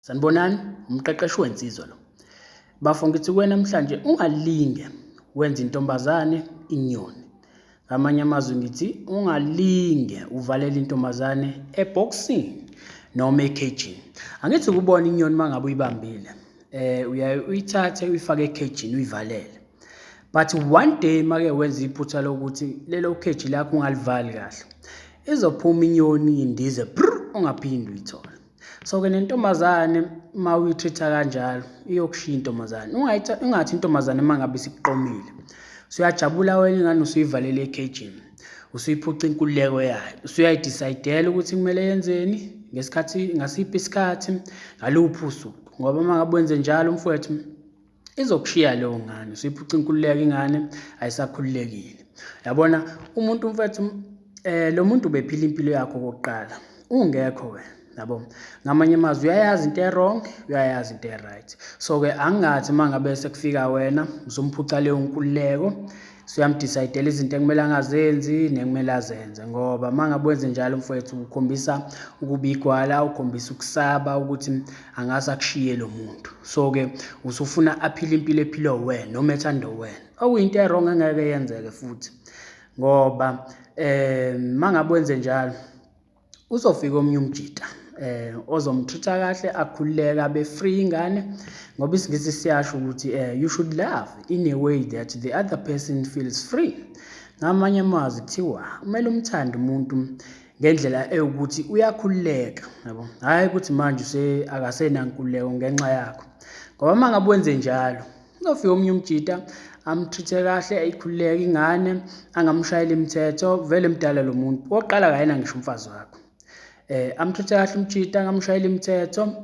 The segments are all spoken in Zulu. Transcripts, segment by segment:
Sanibonani, umqeqeshi wensizwa lo. Bafo ngithi kuwe namhlanje ungalinge wenze intombazane inyoni. Ngamanye amazwi ngithi ungalinge uvalele intombazane ebhokisini noma ekhejini. Angithi ukubona inyoni uma ngabe uyibambile, uyaye uyithathe uyifake ekhejini uyivalele. But one day make wenza iphutha lokuthi lelo kheji lakho ungalivali kahle, izophuma inyoni indize brr ungaphinde uyithole. So-ke nentombazane uma uyi-treat-a kanjalo iyokushiya intombazane. Ungathi intombazane uma ngabe isikuqomile usuyajabula wena ingane usuyivalele ekhejini, usuyiphuca inkululeko yayo, usuyayidisayidela ukuthi kumele yenzeni ngesikhathi, ngasiphi isikhathi, ngaluphi usuku. Ngoba uma ngabe wenze njalo mfowethu izokushiya leyo ngane, usuyiphuca inkululeko ingane ayisakhululekile. Yabona umuntu mfethu lo muntu ubephila impilo yakho okokuqala ungekho wena, yabo. Ngamanye amazwi uyayazi into e-wrong, uyayazi into e-right. So-ke angingathi uma ngabe sekufika wena usumphuca leyo nkululeko, usuyamdisayidela izinto ekumele angazenzi nekumele azenze, ngoba uma ngabe wenze njalo mfowethu ukhombisa ukuba igwala, ukhombisa ukusaba ukuthi angase akushiye lo muntu. So-ke usufuna aphile impilo ephilwa uwena noma ethandwa uwena, okuyinto e-wrong engeke yenzeke futhi, ngoba uma ngabe wenze njalo uzofika omunye umjita ozomtreat-a kahle, akhululeke abe free ingane, ngoba isiNgisi siyasho ukuthi you should love in a way that the other person feels free. Ngamanye amazwi kuthiwa kumele umthande umuntu ngendlela ewukuthi uyakhululeka, yabo, hhayi ukuthi manje akasenankululeko ngenxa yakho, ngoba uma ngabe wenze njalo uzofika omunye umjita amtreat-e kahle, ayikhululeke ingane, angamshayeli imithetho, vele mdala lo muntu. Okokuqala akayena ngisho umfazi wakho. Amtreat-e kahle umjita, angamshayeli imithetho,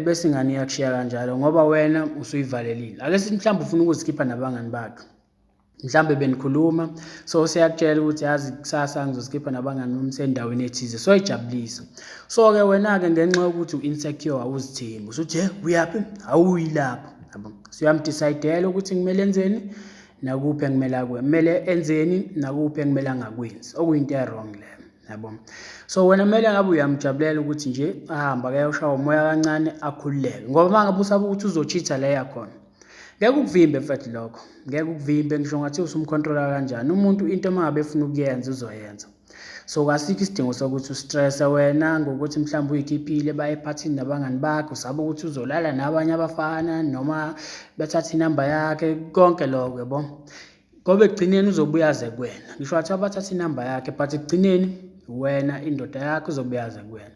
bese ingane iyakushiya kanjalo ngoba wena usuyivalelile. Ake sithi mhlawumbe ufuna ukuzikhipha nabangani bakhe. Mhlawumbe benikhuluma, so useyakutshela ukuthi yazi kusasa ngizozikhipha nabangani bami sendaweni ethize, so ijabulisa. So-ke wena-ke ngenxa yokuthi u-insecure awuzithembi, usuthi he uyaphi, awuyi lapho, yabo. Usuyamdisayidela ukuthi kumele enzeni nakuphi ekumele kumele enzeni nakuphi ekumele angakwenzi, okuyinto e-wrong leyo, yabo. So wena kumele ngabe uyamjabulela ukuthi nje ahambe akayoshawa umoya kancane akhululeke, ngoba uma ngabe usaba ukuthi uzo-cheat-a la eyakhona, ngeke ukuvimbe mfethu lokho, ngeke ukuvimbe ngisho ngathiwa usumkhontrola kanjani. Umuntu into uma ngabe efuna ukuyenza uzoyenza. So asikho isidingo sokuthi ustresse wena ngokuthi mhlawumbe uyikhiphile baye ephathini nabangani bakhe, usaba ukuthi uzolala nabanye abafana noma bethathe inamba yakhe, konke lokho, yabo. Ngoba ekugcineni uzobuya aze kuwena. Ngisho ngathiwa bathathe inamba yakhe, but ekugcineni wena indoda yakho izobuya aze kuwena.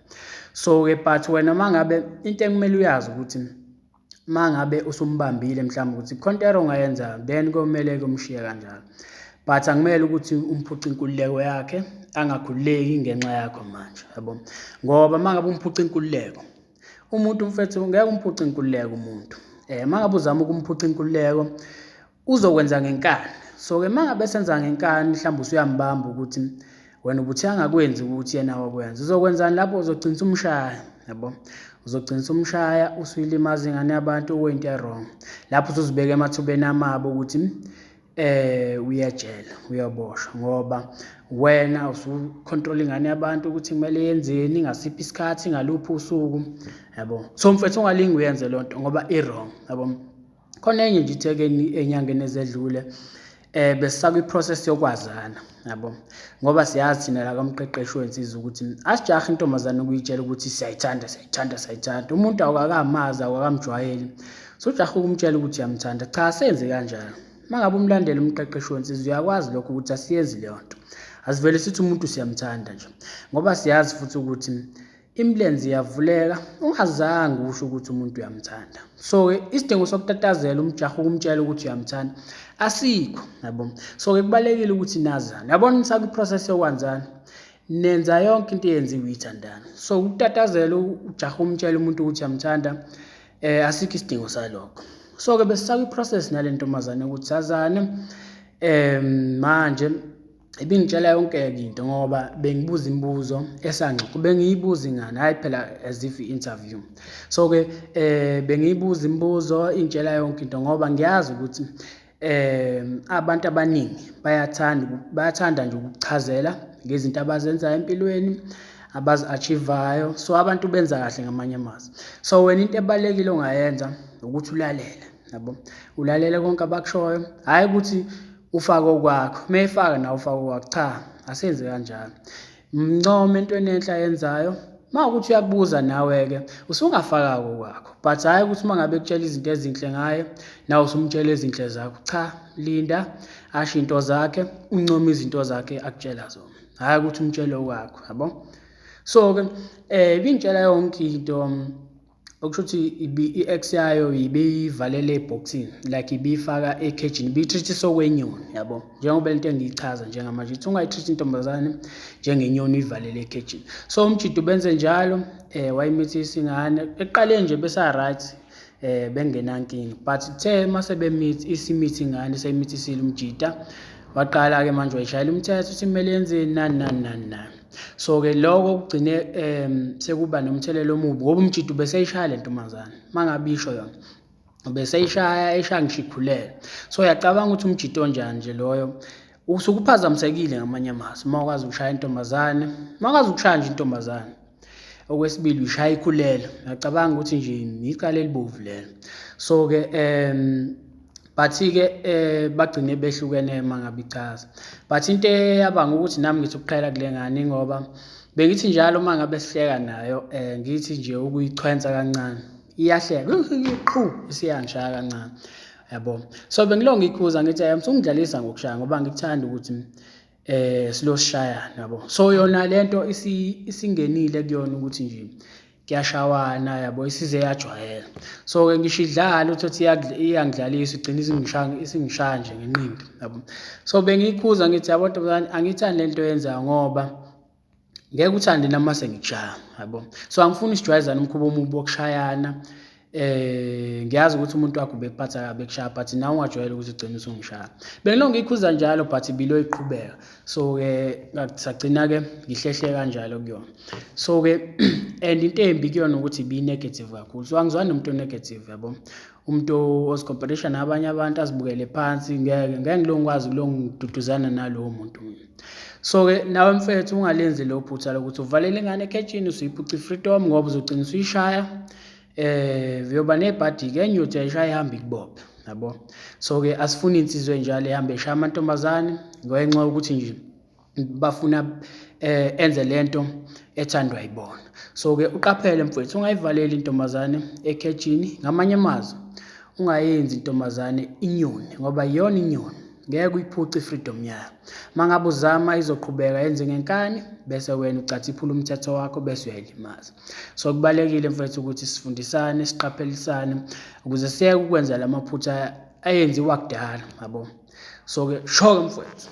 So-ke but wena uma ngabe into ekumele uyazi ukuthi uma ngabe usumbambile mhlawumbe ukuthi khona into ongayenza, then komele-ke umshiye kanjalo. But akumele ukuthi umphuce inkululeko yakhe, angakhululeki ngenxa yakho manje, yabo. Ngoba uma ngabe umphuca inkululeko, umuntu mfethu ngeke umphuce inkululeko umuntu. Uma ngabe uzama ukumphuca inkululeko, uzokwenza ngenkani. So-ke uma ngabe esenza ngenkani, mhlawumbe usuyambamba ukuthi wena ubuthi angakwenzi ukuthi yena wakwenza. Uzokwenzani lapho? Uzogcina usumshaya, yabo. Uzogcina usumshaya, usuyilimaza ingane yabantu, okuyinto e-wrong. Lapho usuzibeka emathubeni amabi ukuthi uyejele, uyoboshwa, ngoba wena usukhontrola ingane yabantu ukuthi kumele yenzeni, ngasiphi isikhathi, ngaluphi usuku, yabo. So mfethu ungalingi uyenze loo nto ngoba i-wrong, yabo. Khona enye nje ithekeni enyangeni ezedlule, besisakwi-process yokwazana, yabo, ngoba siyazi thina la kamqeqeshi wensizwa ukuthi asijahe intombazane ukuyitshela ukuthi siyayithanda, siyayithanda, siyayithanda. Umuntu awukakamazi, awukakamjwayeli, sujahe ukumtshela ukuthi uyamthanda. Cha, asenze kanjalo. Uma ngabe umlandela umqeqeshi wensizwa uyakwazi lokho ukuthi asiyenzi leyo nto. Asivele sithi umuntu siyamthanda nje, ngoba siyazi futhi ukuthi imilenze iyavuleka ungazange usho ukuthi umuntu uyamthanda. So-ke isidingo sokutatazela umjaho ukumtshela ukuthi uyamthanda asikho, yabo. So-ke kubalulekile ukuthi nazane, yabona nisakwi-process yokwazana, nenza yonke into eyenziwa ithandana. So ukutatazela ujaha umtshela umuntu ukuthi uyamthanda, asikho isidingo salokho. So-ke besisakwi-process nale ntombazane ukuthi sazane, manje ibingitshela yonke-ke into ngoba bengibuza imibuzo esangxoxo, bengiyibuza ingane, hhayi phela as if i-interview. So-ke bengiyibuza imibuzo ingitshela yonke into ngoba ngiyazi ukuthi abantu abaningi bayathanda bayathanda nje ukukuchazela ngezinto abazenzayo empilweni. abazi-achieve-ayo. So abantu benza kahle ngamanye amazwi. So wena into ebalulekile ongayenza ukuthi ulalele, yabo, ulalele konke abakushoyo, hhayi ukuthi ufake okwakho, uma efaka nawe ufake okwakho, cha, asenze kanjalo. Mncome entweni enhle ayenzayo, uma ukuthi uyakubuza nawe-ke usungafaka okwakho, but hhayi ukuthi uma ngabe ekutshela izinto ezinhle ngaye nawe usumtshela ezinhle zakho. Cha, linda asho into zakhe, uncome izinto zakhe akutshela zona, hhayi ukuthi umtshele okwakho, yabo. So-ke ibingitshela yonke into, okusho ukuthi i-ex yayo ibiyivalele ebhokisini, like ibiyifaka ekhejini, ibiyi-treat-isa okwenyoni, yabo, njengoba lento engiyichaza njengamanje ithi ungayi-treat intombazane njengenyoni uyivalele ekhejini. So umjita ubenze njalo, wayimithisa ingane ekuqaleni nje besa-right, bengenankinga, but kuthe mase bemithi isimithi ingane seyimithisile umjita, waqala-ke manje wayishayela umthetho ukuthi kumele yenzeni nani nani nani nani. So-ke lokho kugcine sekuba nomthelela omubi ngoba umjita ubeseyishaya le ntombazane, uma ngabe isho yona ubeseyishaya eshaya ngisho ikhulelwe. So uyacabanga ukuthi umjita onjani nje loyo, usuke uphazamisekile ngamanye amazwi uma ukwazi ukushaya intombazane, uma ukwazi ukushaya nje intombazane. Okwesibili uyishaya ikhulelwe, uyacabanga ukuthi nje icala elibovu lelo. So-ke but-ke bagcine behlukene uma ngabe ichaza. But into eyabanga ukuthi nami ngithi ukuqhela kule ngane ingoba bengithi njalo uma ngabe sihleka nayo ngithi nje ukuyichwensa kancane, iyahleka qhu isiyangishaya kancane, yabo. So bengilokhu ngiyikhuza ngithi usungidlalisa ngokushaya ngoba angikuthandi ukuthi silosishayana, yabo. So yona lento isingenile kuyona ukuthi nje kuyashawana, yabo, isize yajwayela. So-ke ngisho idlala uthole ukuthi iyangidlalisa igcine isingishaya isingishaya nje ngenqindi, yabo. So bengiyikhuza ngithi yabo ntombazane angiyithandi le nto oyenzayo ngoba ngeke uthande nami mase ngikushaya, yabo. So angifuni sijwayezane umkhuba omubi wokushayana. Ngiyazi ukuthi umuntu wakho ubekuphatha kabi ekushaya, but nawe ungajwayeli ukuthi ugcine usungishaya. Bengilokhu ngiyikhuza njalo but ibilo iqhubeka. So-ke sagcina-ke ngihlehle kanjalo kuyona. So-ke and into embi kuyona ukuthi ibi-negative kakhulu. So angizwani nomuntu o-negative, yabo. Umuntu ozi-compare-isha nabanye abantu azibukele phansi, ngeke ngeke ngilokhu ngikwazi ukulokhu ngiduduzana nalowo muntu mina. So-ke nawe mfethu ungalenzi lo phutha lokuthi uvalele ingane ekhejini usuyiphuca i-freedom ngoba uzogcina usuyishaya, uyoba nebhadi-ke enye uyothi uyayishaya ihambe ikubophe, yabo. So-ke asifuni insizwa enjalo ehambe eshaya amantombazane ngenxa yokuthi nje bafuna enze lento ethandwa yibona. So-ke uqaphele mfowethu, ungayivaleli intombazane ekhejini. Ngamanye amazwi ungayenzi intombazane inyoni ngoba iyona inyoni, ngeke uyiphuce i-freedom yayo. Uma ngabe uzama izoqhubeka yenze ngenkani bese wena ucathi iphula umthetho wakho bese uyayilimaza. So kubalulekile mfowethu ukuthi sifundisane, siqaphelisane ukuze siyeke ukwenza la maphutha ayenziwa kudala, yabo. So-ke sho-ke mfowethu.